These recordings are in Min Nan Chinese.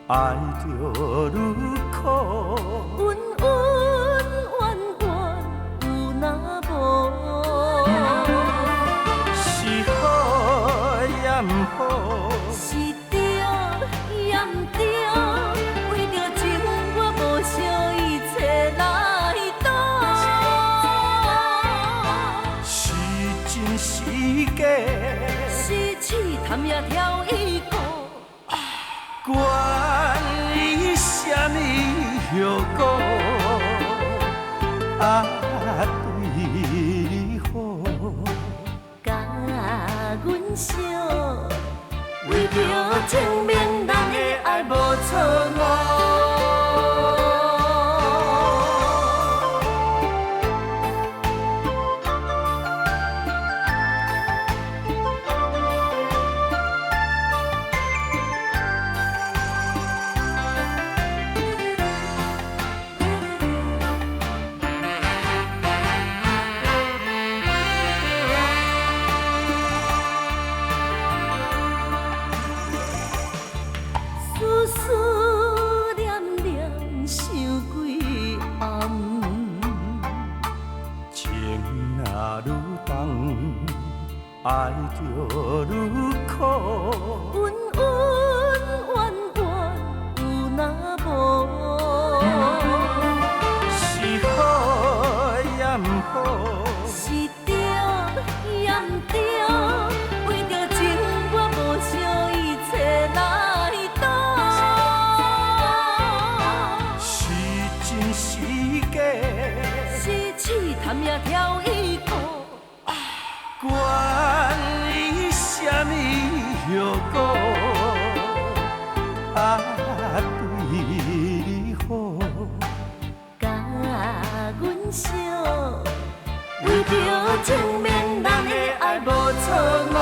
愛著愈苦。恩恩怨怨有若無？是好也毋好，是對也毋對，為著情我無惜一切來賭。是真是假，是試探也挑伊顧。管伊啥物後果，啊對你好，共阮惜，為著證明咱的愛無錯誤。思思念念想幾暗，情若愈重，愛就愈苦。恩恩怨怨有若無？是好也毋好，是對也毋對，為著情我無惜一切來賭。是真是假，是試探也挑伊顧。管伊啥物後果，啊對你好，共阮惜，為著證明咱的愛無錯誤。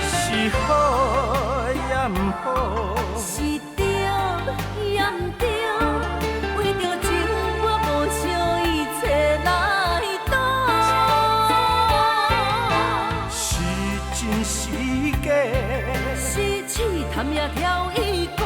是好也毋好，是對也毋對，為著情我無惜一切來賭。是真是假，是試探也挑伊顧。